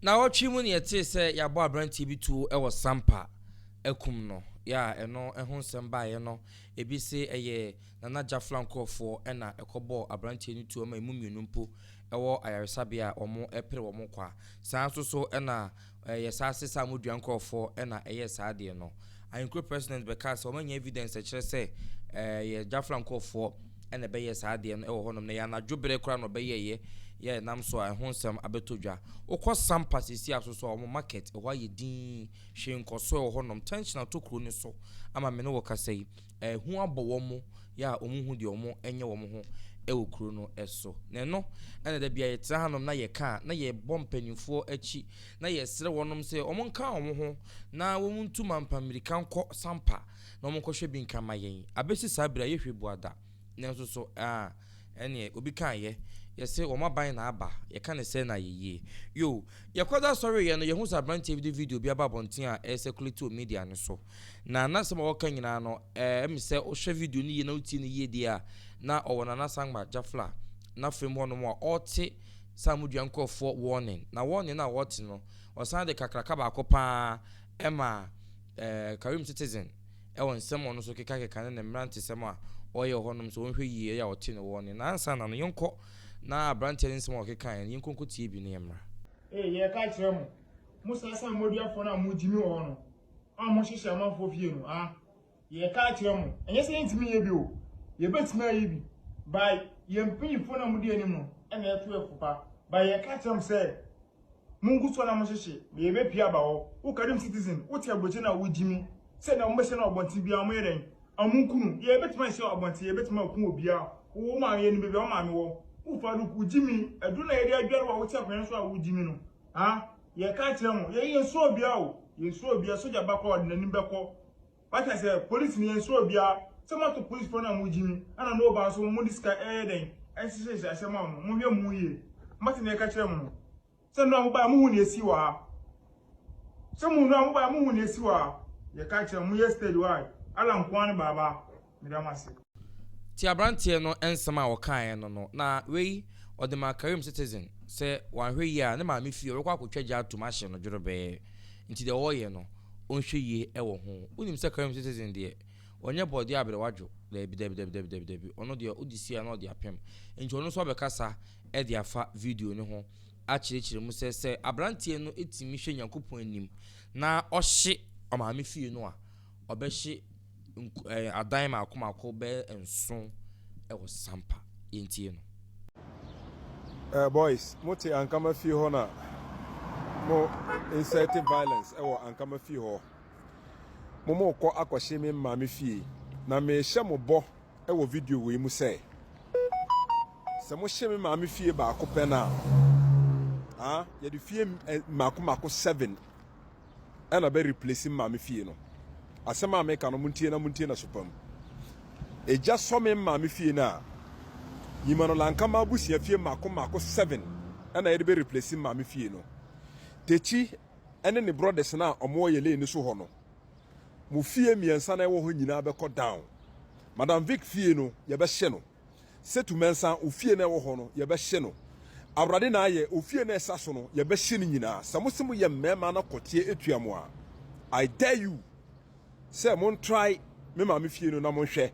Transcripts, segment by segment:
Nnawɔtwe mu na yɛtee sɛ yɛabɔ aberanteɛ bi tuo wɔ Sampa akum no. Yɛ a ɛno ho nsɛm baeɛ no, ebi se ɛyɛ Nana Gyafla nkorɔfoɔ na ɛkɔbɔɔ aberanteɛ no tuo ma emu mmienu mpo wɔ ayaresabea a wɔrepere wɔn nkwa. Saa ara nso so na ɛyɛ saa se Samodua nkorɔfoɔ na ɛyɛɛ saa adeɛ no. Ahenkuro President bɛkaa sɛ wɔanya evidence a ɛkyerɛ sɛ ɛyɛ Gyafla nkorɔfoɔ na ɛbɛyɛɛ saa adeɛ no wɔ hɔnom na ɛyɛ anadwo berɛ koraa na ɔbɛyɛeɛ yɛ ɛnam so a ɛho nsɛm abɛtɔ dwa. Wokɔ Sampa seesei a so so a wɔn market ɛhɔ ayɛ dinn, hwee nkɔso ɛwɔ hɔnom, tension atɔ kuro no so ama me ne wo kasa yi, ɛhu abɔ wɔn yɛ a wɔn nhu deɛ wɔn nyɛ wɔn ho ɛwɔ kuro no so. Na ɛno ɛna da bia yɛtena hanom na yɛka a na yɛbɔ mpanimfoɔ akyi na yɛsrɛ wɔnom sɛ wɔn nka wɔn ho na wɔn ntu mampa mmirika nkɔ Sampa na wɔnkɔhwɛ bi nka ma yɛn. Abɛsi saa bere a yɛhwɛ bua da. Nanso so ah, ɛneɛ obi kaa yɛ, yɛse wɔn aban na aba, yɛka no sɛɛ na ayɛ yie. Yoo, yɛkɔda sɔreeɛ no yɛhu sɛ aberanteɛ bi de video bi aba abɔnten a ɛresɛkulati wɔ media no so. Na n'asɛm a ɔreka nyinaa no, ɛɛ ɛm sɛ wohwɛ video no yie na wotie no yie deɛ a, na ɔwɔ Nana Sangma Jafla n'afam hɔnom a ɔrete Samudua nkurɔfoɔ warning. Na warning no a ɔrete no, ɔsan de kakraka baako pa ara ma eh, Karim Citizen wɔ nsɛm a ɔno nso kekakeka ne ne mmerantesɛm a ɔyɛ wɔ hɔnom sɛ ɔnhwɛ yie ɛyɛ a ɔte no wɔ ne na ansa na no yɛnkɔ na aberanteɛ no nsɛm a ɔkekaeɛ no yɛnkɔ nkɔtie bi ne yɛmmra. Ee, yɛreka akyerɛ mo, mo saa sɛ mmɔduafoɔ no a mogyimi wɔ hɔ no, a mohyehyɛ amanfoɔ fie no, ah, yɛreka akyerɛ mo, ɛnyɛ sɛ yɛntumi nyɛ bi o, yɛbɛtumi ayɛ bi, by yɛn mpanyinfoɔ no a modi anim no ɛna ɛto ɛfo pa, by yɛreka akyerɛ mo sɛ, Mungu so na mohyehye, na yɛbɛpue aba hɔ. Wo Karim citizen, wote aburokyire na wogyimi sɛ nea wɔbɛhyɛ no abɔnten biara wɔyɛ dɛn? Wɔnku no. Yɛbɛtumi ahyɛ abɔnten, yɛbɛtumi aku obiara. Wo maame, yɛnim baabi a wo maame wɔ. Wo Farouk, wogyimi, aduro na yɛde adware wo a wote akonnwa no so a wogyimi no. Ha? Yɛka akyerɛ mo, yɛn yɛnsuro obiara o. Yɛnsuro obiara, sogya ba koraa ɔde n'anim bɛkɔ. Wate aseɛ? Polisi no yɛnsuro obiara. Sɛ moato polisifoɔ no a mogyimi, ɛna no ba nso mode sika ɛyɛ dɛn? Ɛhyehyɛhyehyɛ asɛm a mo, monhwɛ mo ho yie. Moate nea yɛka kyerɛ mo no? Sɛ nnora mobaeɛ mohu nea ɛsi wɔ ha. Sɛ mo nnora mobaeɛ mohu nea ɛsi wɔ ha. Yɛka kyerɛ mo, monyɛ steady why? Allah nko ara ne baaba. Meda mo ase. Tie abranteɛ no nsɛm a ɔkaeɛ no no, na wei ɔde maa Karim Citizen sɛ wanhwɛ yie a ne maame fie ɔbɛkɔ akɔtwa gya atom ahye no dworobɛɛ nti deɛ ɔreyɛ no ɔnhwɛ yie wɔ ho. Wonim sɛ Karim Citizen deɛ ɔnyɛ bɔɔdeɛ aberewa dwo, daabi daabi daabi daabi daabi daabi, ɔno deɛ wode sie a na ɔde apem. Nti ɔno nso abɛkasa de afa video no ho akyerɛkyerɛ mu sɛ sɛ abranteɛ no tumi hwɛ Nyankopɔn anim na ɔhye ɔmaame fie no a, ɔbɛhye adan mako mako bɛyɛ nson wɔ Sampa. Yɛntie no. Eh boys mo te Ankama fie hɔ na mo insert violence ɛwɔ Ankama fie hɔ. Mo mo kɔ akɔhye me maame fie na me hyɛ mo bɔ ɛwɔ video wei mu sɛ sɛ mo hye me maame fie baako pɛ na ah yɛde fie mako mako 7 ɛna bɛ replace me maame fie no. Asɛm a meka no montie na montie na so pa mu. Egya sɔ me maame fie no a, Nyima no Lankama abusua fie mako mako 7 ɛna yɛde bɛ replace me maame fie no. Tekyi ɛne ne brothers no a ɔmo wɔ yɛ lane no so hɔ no, mo fie mmiɛnsa na ɛwɔ hɔ nyinaa bɛkɔ down. Madam Vic fie no yɛbɛhye no. Setu Mensah ofie no a ɛwɔ hɔ no, yɛbɛhye no. Awurade na ayɛ, ofie no a ɛsa so no, yɛbɛhye no nyinaa. Sɛ mose moyɛ mmarima na kɔteɛ atua mo a, I dare you sɛ montrae me maame fie no na monhwɛ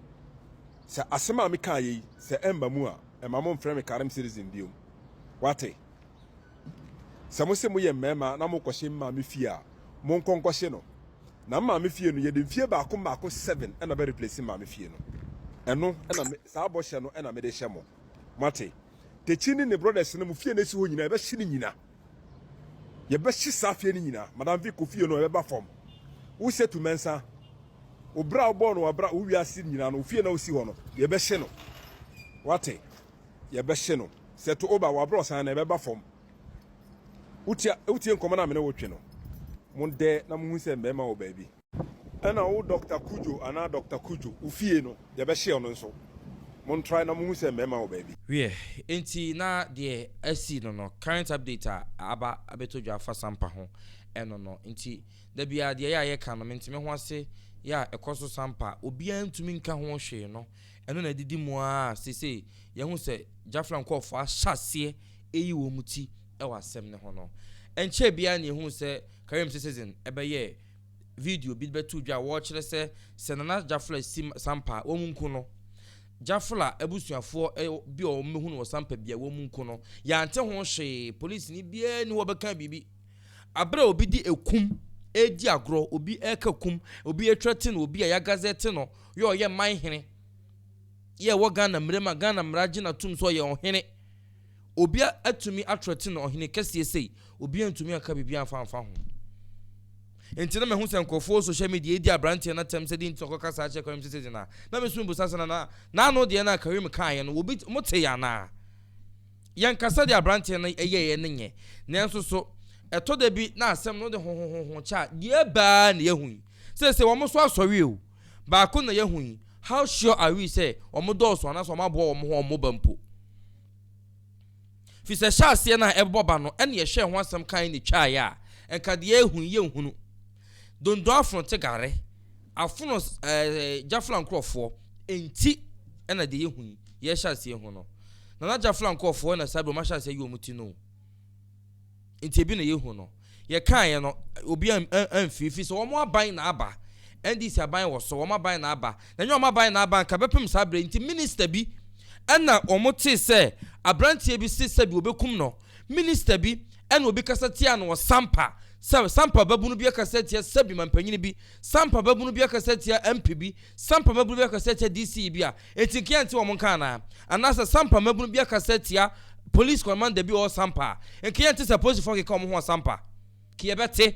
sɛ asɛm a mekaeɛ yi, sɛ ɛmma mu a, mma momfrɛ me Karim Citizen biom. Wate? Sɛ mose moyɛ mmarima na mokɔhye me maame fie a, monkɔ nkɔhye no. Na me maame fie no, yɛde mfie baako mmaako seven na bɛ replace me maame fie no. Ɛno na me, saa bɔhyɛ no na mede hyɛ mo. Moate? Tekyi ne ne brothers no, mo fie no esi hɔ nyinaa, yɛbɛhye ne nyina. Yɛbɛhye saa fie no nyinaa. Madam Vic, wo fie no, ɛbɛba fam. Wo Setu Mensah, wo bra a wobɔɔ no wɔ abra, wo wiase nyinaa no, wo fie no a wosi hɔ no, yɛbɛhye no. Wate? Yɛbɛhye no. Sɛ to oba, w'abrɔsan no, ɛbɛba fam. Wotie wotie nkɔmmɔ no a me ne wo twe no. Mondɛ na monhu sɛ mmarima wɔ baabi. Ɛna wo Doctor Kudjo anaa Doctor Kudjo, wo fie no, yɛbɛhye ɔno nso. Montrae na monhu sɛ mmarima wɔ baabi. Wiɛ, enti na deɛ asi no no, current update a aba abɛtɔ dwa afa Sampa ho ɛno no. Nti, da biara deɛ ɛyɛ a yɛka no, mente me ho ase yɛ a ɛkɔ so Sampa, obiara ntumi nka ho hwee no, ɛno na adidi mu ara a seesei yɛahu sɛ Jafla nkurɔfoɔ ahyɛ aseɛ reyi wɔn ti wɔ asɛm no ho no. Ɛnkyɛɛ biara na yɛhuu sɛ Karim Citizen bɛyɛɛ video bi de bɛtoo dwa a wɔrekyerɛ sɛ sɛ Nana Jafla si Sampa a, wɔn nku no. Jafla abusuafoɔ bi a wɔbɛhu no wɔ Sampa bi a wɔn nku no. Yɛante ho hwee, polisini biara nni hɔ a ɔbɛka biribi. Aberɛ a obi de ekum redi agorɔ, obi reka kum, obi retrɛte no, obi a yɛagazɛte no, yɛ ɔyɛ man hene, yɛ ɛwɔ Ghana mmara mu a Ghana mmara gye no atom sɛ ɔyɛ ɔhene. Obi atumi atrɛte no ɔhene kɛseɛ sei, obi antumi anka biribi amfa amfa ho. Nti na mahu sɛ nkurɔfoɔ social media edi aberanteɛ no atɛm sɛ deɛ nti na ɔkɔka saa kyerɛ Karim Citizen a, na me nso mebusa sɛ na n'ano deɛ no a Karim kaeɛ no, obi motee anaa? Yɛnka sɛ deɛ aberanteɛ no yɛeɛ no nyɛ, nanso so ɛtɔ da bi na asɛm no de hohohoho kyɛ a, deɛ ɛba ara na yɛahu yi. Seesei wɔn nso asɔre o, baako na yɛahu yi, how sure are we sɛ wɔn dɔɔso anaasɛ wɔn aboa wɔn ho wɔn ba mpo? Firi sɛ hyɛ aseɛ no a ɛbɛbɔ ba no ɛna yɛhwɛɛ ho asɛm kan na ɛtwaeɛ a, nka deɛ yɛahu yi yɛnhunu. Dondo afono te gare, afono ɛɛ gyafla nkurɔfoɔ nti ɛna deɛ yɛhu yi yɛhyɛ aseɛ hu no. Nana Gyafla nkurɔfoɔ na saa berɛ wɔn ahyɛ aseɛ ayi wɔn ti no o. Nti ebi na yɛhu no. Yɛkaeɛ no, obi amfiri firi sɛ wɔn aban na aba. NDC aban wɔ so, wɔn aban na aba. Na ɛnyɛ wɔn aban na aba anka bɛpem saa berɛ yi. Nti minister bi ɛna wɔn tee sɛ aberanteɛ bi se sɛbi wɔbɛkum no. Minister bi ɛna obi kasa tia no wɔ Sampa sɛ Sampa babunu bi akasa atia sɛbi mampanyini bi, Sampa babunu bi akasa atia MP bi, Sampa babunu bi akasa atia DC bi a, enti nka yɛnte wɔn nka anaa? Anaasɛ Sampa mmabunu bi akasa atia police commander bi a ɔwɔ Sampa a, nka yɛnte sɛ apolisifoɔ akeka wɔn ho wɔ Sampa? Ka yɛbɛte.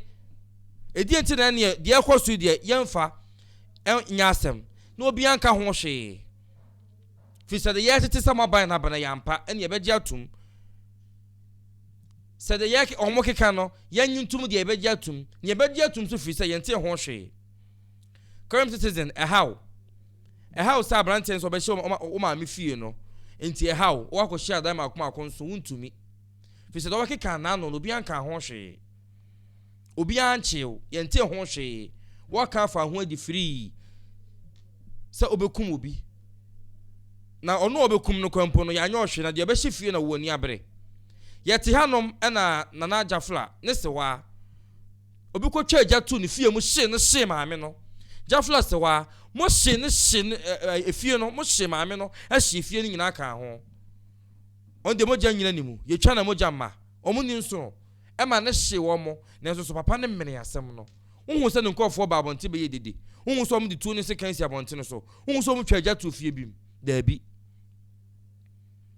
Ɛdeɛn nti na ɛneɛ deɛ ɛrekɔ so yi deɛ yɛmfa nyɛ asɛm na obiara nka ho hwee? Firi sɛ deɛ yɛretete sɛ moaban no aba no ɛyɛ ampa, ɛne yɛbɛgye atom. Sɛ deɛ yɛ wɔn keka no yɛnnye ntom deɛ yɛbɛgye atom. Na yɛbɛgye atom nso firi sɛ yɛntee ho hwee. Current citizen, ɛhaw. Ɛhaw sɛ aberanteɛ nso ɔbɛhyɛ wo maame fie no nti ɛhaw. Woakɔhyɛ adan mako mako nso wontumi. Firi sɛ deɛ wɔkeka n'ano no obiara nkaa ho hwee. Obiara nkyee wo, yɛntee ho hwee. Woaka afa ho adi firii sɛ wobɛkum obi. Na ɔno a ɔbɛkum no kwan mpo no yɛanyɛ ɔhwee na deɛ ɔbɛhyɛ fie na wo ani abere. Yɛte hanom na Nana Gyafla ne Sewaa Obi kɔtwaa gya too ne fie mu hyee no hyee maame no. Jafla Sewaa, mo hyee no hyee no ɛ efie no, mo hyee maame no hyee fie no nyinaa kaa ho. Wɔn deɛ mogya nnyina ne mu, yɛtwa na mogya mma. Wɔn nni nsono. Ɛma no hyee wɔn, nanso so papa no menee asɛm no. Wohuu sɛ ne nkurɔfoɔ baa abɔnten bɛyɛɛ dede. Wohuu sɛ wɔde tuo ne sekan si abɔntene so. Wohuu sɛ wɔtwaa gya too fie bi mu. Daabi.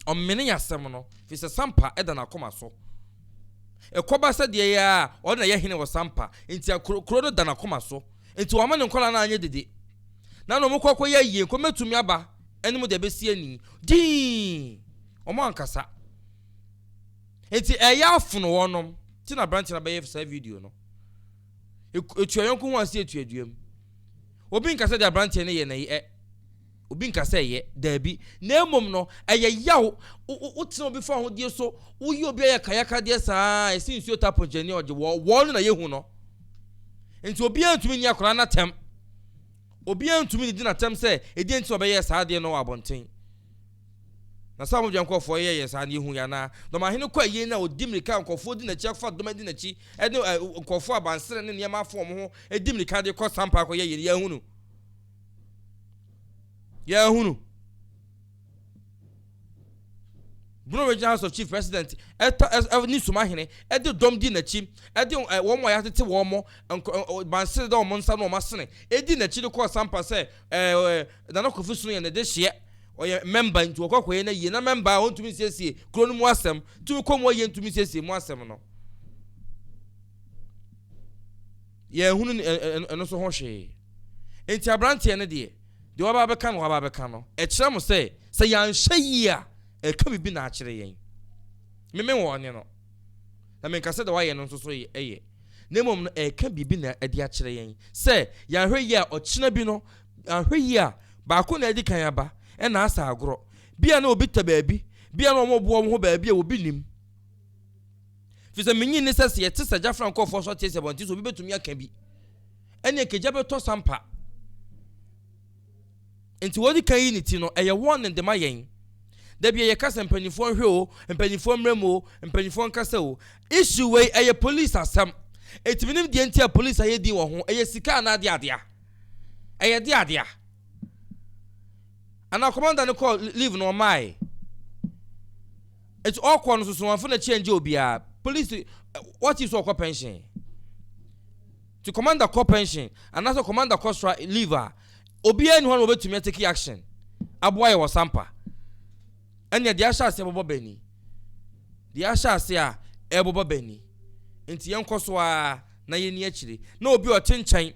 Ɔmene asɛm no, firi sɛ Sampa da n'akoma so. Ɛkɔba sɛ deɛ yɛ a ɔno na ɛyɛ hene wɔ Sampa, nti kuro, kuro no da n'akoma so. Nti wama ne nkwadaa no anyɛ dede. Na na wɔn kɔ akɔyɛ ayie, nkɔm bɛtumi aba ɛne mu deɛ ɛbɛsi ani. Dinn! Wɔn ankasa. Nti ɛyɛ afono wɔnom. Nti na aberanteɛ no abɛyɛ saa video no. Etua yɔnko ho ase etua dua mu. Obi nka sɛ deɛ aberanteɛ no yɛ na ɛ. Obi nka sɛ ɛyɛ, daabi, na mmom no, ɛyɛ yaw. Wotena obi fawohodie so, woyi obi ayakayakadeɛ saa ara, ɛsi nsuo ta pɔnkyɛni a ɔgye wɔ, wɔɔ no na yɛhu no. Nti obiara ntumi nni akwadaa no atɛm. Obiara ntumi nnidi n'atɛm sɛ ɛdeɛn nti na ɔbɛyɛɛ saa adeɛ no wɔ abɔnten. Na sɛ abɔdwa nkurɔfoɔ yɛ yɛ saa no yɛhu yɛ anaa? Dɔmahene kɔ ayie no a ɔdi mmirika a nkurɔfoɔ di n'akyi afa dɔm adi n'akyi ɛne nkurɔfoɔ abansere ne nneɛma afo wɔn ho di mmirika de kɔ sampa akɔyɛ yie no yɛahunu. Yɛahunu. Bono Regional House of Chief President ɛta ɛ ne Sumahene ɛde dɔm di n'akyi ɛde ɛ wɔn a yɛatete wɔn mo nkɔ bansere da wɔn nsa na wɔn asene edi n'akyi de kɔɔ Sampa sɛ ɛɛ Nana Kofi Sono yɛ ne de hyeɛ ɔyɛ mɛmba nti wɔkɔ akɔyɛ no yie na mɛmba a ɔntumi nsiesie kuro no mu asɛm tumi kɔ mu ayie ntumi nsiesie mu asɛm no. Yɛanhunu ɛno nso ho hwee. Enti aberanteɛ no deɛ, deɛ waba abɛka no waba abɛka no, ɛkyerɛ mo sɛ, sɛ yɛanhwɛ yie a, ɛka biribi na akyerɛ yɛn. Me me wɔ ɔne no. Na menka sɛ deɛ wayɛ no nso so yɛ. Na mmom no, ɛka biribi na ɛde akyerɛ yɛn sɛ, yɛanhwɛ yie a, ɔkyena bi no, anhwɛ yie a, baako na adi kan aba, ɛna asa agorɔ. Bia na obi tɛ baabi, bia na wɔboa wɔn ho baabi a obi nim. Firi sɛ menye nni sɛ sɛ yɛte sɛ gyafra nkurɔfoɔ so ateatea abɔnten so obi bɛtumi aka bi. Ɛnneɛ nka gya bɛtɔ sampa. Nti wɔdi kan yi ne ti no, ɛyɛ warning de ma yɛn. Da bi yɛka sɛ mpanimfoɔ nhwɛ o, mpanimfoɔ mmerɛ mu o, mpanimfoɔ nkasa o. Issue wei ɛyɛ police asɛm. Eti menim deɛ nti a police ayɛ din wɔ ho. Ɛyɛ sika anaa de adea? Ɛyɛ de adea? Anaa commander no kɔ leave no ɔmaae? Eti ɔkɔ no soso wɔnfo n'akyi angye obiara. Police wɔte so ɔkɔ pension. Ti commander kɔ pension anaasɛ commander kɔ sra leave a, obiara ni hɔ na wɔbɛtumi atake action aboa yɛ wɔ Sampa. Ɛnna deɛ ahyɛ ase bɔbɔ bɛni, deɛ ahyɛ ase a ɛbɔbɔ bɛni. Nti yɛnkɔ so a na yɛni akyire na obi a ɔte nkyɛn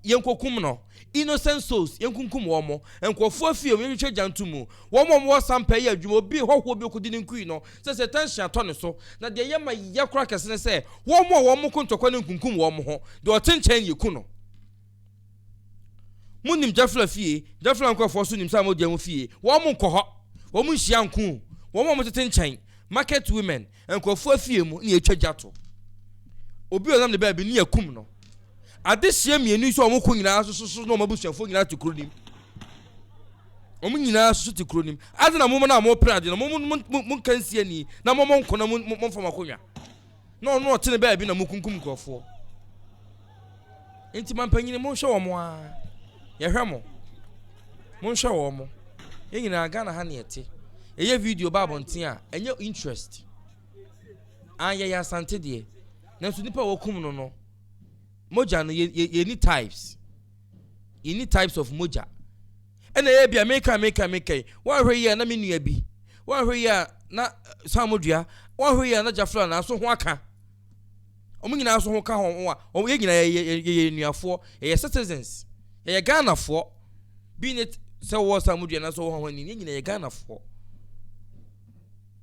yɛnkɔkum no. Innocent souls, yɛnkunkum wɔn mo. Nkurɔfoɔ fie wɔn, yɛhwehwɛ gya nto mu. Wɔn a wɔwɔ Sampa yi adwuma, obi hɔhoɔ bi okodi ne nkui no sɛ tension atɔ ne so. Na deɛ yɛ ma yɛ kora kɛse ne sɛ wɔn a wɔn ko ntɔkwa no nkunkum wɔn ho, deɛ ɔte nkyɛn yɛ ku no. Munim Jafla fie, Jafla nkurɔfoɔ so nim sɛ amodua mu fie. Wɔn mo nkɔ hɔ, wɔn mo nhyia nko. Wɔn a wɔtete nkyɛn, market women, nkurɔfoɔ fie mu ne yɛtwa gya to obi a ɔnam ne baabi ne yɛkum no. Adehyia mmienu yi so a wɔn ko nyinaa soso so na wɔn abusuafoɔ nyinaa te kuro nim. Wɔn nyinaa soso te kuro nim. Ade na mo na mo pere ade no, mo mo mo mo nka nsi ani na mo mo nko na mo mo mfa mo akonnwa na ɔno ɔte ne baabi na mo kunkum nkurɔfoɔ. Nti mampanyini, monhwɛ wɔn a yɛhwɛ mo, monhwɛ wɔn mo. Yɛn nyinaa Ghana ha ne yɛte. Ɛyɛ video ba abɔnten a ɛnyɛ interest an yɛyɛ Asante deɛ, nanso nipa a wɔkum no, mogya no yɛ yɛ yɛni types, yɛni types of mogya. Ɛna ɛyɛ bi a meka yi, wɔahwɛ yi a na me nua bi, wɔahwɛ yi a na Samodua, wɔahwɛ yi a na Jafra na so ho aka. Wɔn nyinaa so ho ka ho a wɔn yɛn nyinaa yɛ yɛ nuafoɔ, yɛyɛ citizens, yɛyɛ Ghanafoɔ bi ne sɛ wɔwɔ Samodua na so wɔ ho ani. Yɛn nyinaa yɛ Ghanafoɔ.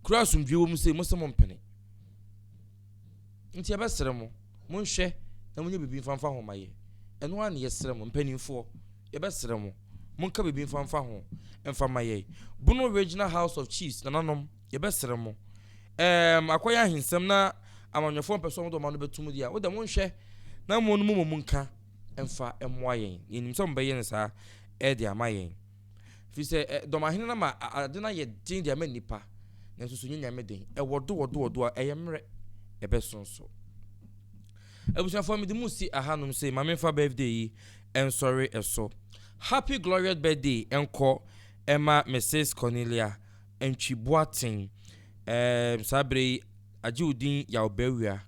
Kura asomdwe wɔ mu sɛ mo sɛ mo mpene, nti yɛbɛsrɛ mo, monhwɛ na monyɛ biribi mfamfa ho ma yɛ. Ɛno ara ne yɛsrɛ mo, mpanimfoɔ. Yɛbɛsrɛ mo, monka biribi mfamfa ho mfa ma yɛ. Bono Regional House of Chiefs nananom, yɛbɛsrɛ mo, akɔyɛ ahensɛm na amanyɔfoɔ mpɛ sɛ wɔde ɔma no bɛtum deɛ a wode monhwɛ na mo no mo mu nka mfa mmoa yɛn. Yɛnim sɛ mobɛyɛ no saa ɛde ama yɛn, firi sɛ dɔmahene no ma ade no ayɛ den de ama nnipa, nanso so nyɛ Nyame den. Ɛwɔ do wɔ do wɔ do a ɛyɛ mmerɛ ɛbɛso nso. Abusuafoɔ, mede mu si ahanom sɛ ma memfa birthday yi ɛnsɔre ɛso. Happy glorious birthday ɛnkɔ ɛma Mrs Cornelia Ntwi Boateng. Saa berɛ yi agye wo din Yaw Bawia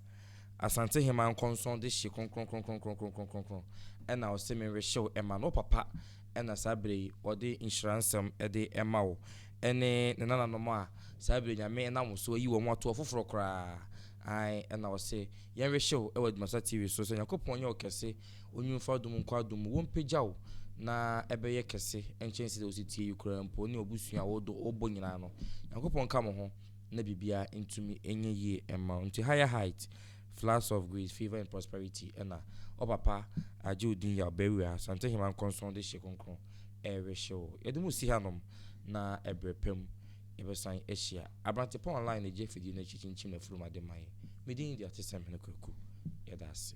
Asante Hema nkɔnsɔn de hye kronkronkronkronkronkronkron ɛna ɔsɛ menrehyew ɛma no wo papa. Ɛna saa berɛ yi ɔde nhyira nsɛm ɛde ɛma wo ɛne ne nananom a saa berɛ Nyame ɛnam wo so ayi wɔn ato ɔfoforɔ koraa. Ae, ɛna ɔse yɛnrehyew ɛwɔ Adwumasa TV so sɛ Nyankopɔn nyɛ wo kɛse, onyimfa adom nkɔ adom mu, wɔmpagya wo na ɛbɛyɛ kɛse nkyɛn sɛ wosi tie yi koraa mpo ne ɔbusua a wɔdɔ wɔbɔ nyinaa no. Nyankopɔn ka mo ho na biribiara ntumi nyɛ yie mma wo. Nti higher height, floods of grace, favor and prosperity ɛna ɔpapa agye wo din Yaw Bawia Asante Hema nkɔnsɔn de hye kronkron ɛrehye wo. Yɛde mu si hanom na ɛberɛ pam yɛbɛsan ahyia. Aberante pa online na gye afidie no akyi kyinkyim na afurum ade ma yɛ. Medin de Atesɛm Hene Kwaku. Yɛda ase.